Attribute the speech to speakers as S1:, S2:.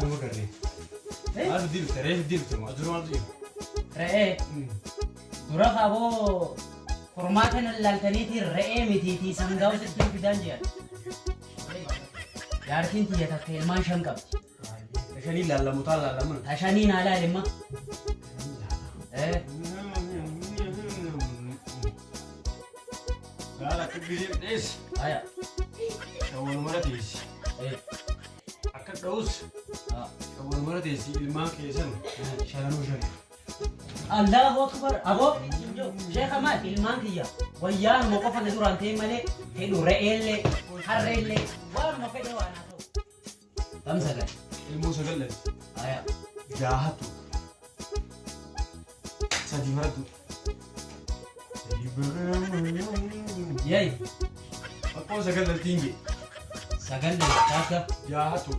S1: Nama garree. Maal fiddii dhufte? Re'ee fiddii dhufte moo? Aduruu maaltu jiru?
S2: Re'ee. Dura kaaboo furmaata nan laaltaniitii re'ee mitiitii sangaa sitti fidaan jedhan. Jaartiin tiyya takka ilmaan shan qabdi.
S1: Shanii laallamu taa laallamu.
S2: Ta shanii naa laalimma.
S1: Laala akka gisee dhees.
S2: Aya.
S1: Shawwan mara teessi. Akka dha'us shawwan mara teessi ilmaan keessan shananuu shani.
S2: Allahu akbar. Aboo sheekha maal ilmaan kiyya wayyaanuma qofa na duraan ta'e malee fedhu re'eellee harreellee waanuma fedhe waan haa ta'u. Tam sagal.
S1: Ilmoo sagal dhalti.
S2: Aya.
S1: Jaahatu. Sadii marattu.
S2: Yay.
S1: Akkoo sagal dhaltiin jee.
S2: Sagal dhalti takka.
S1: Jaahatu.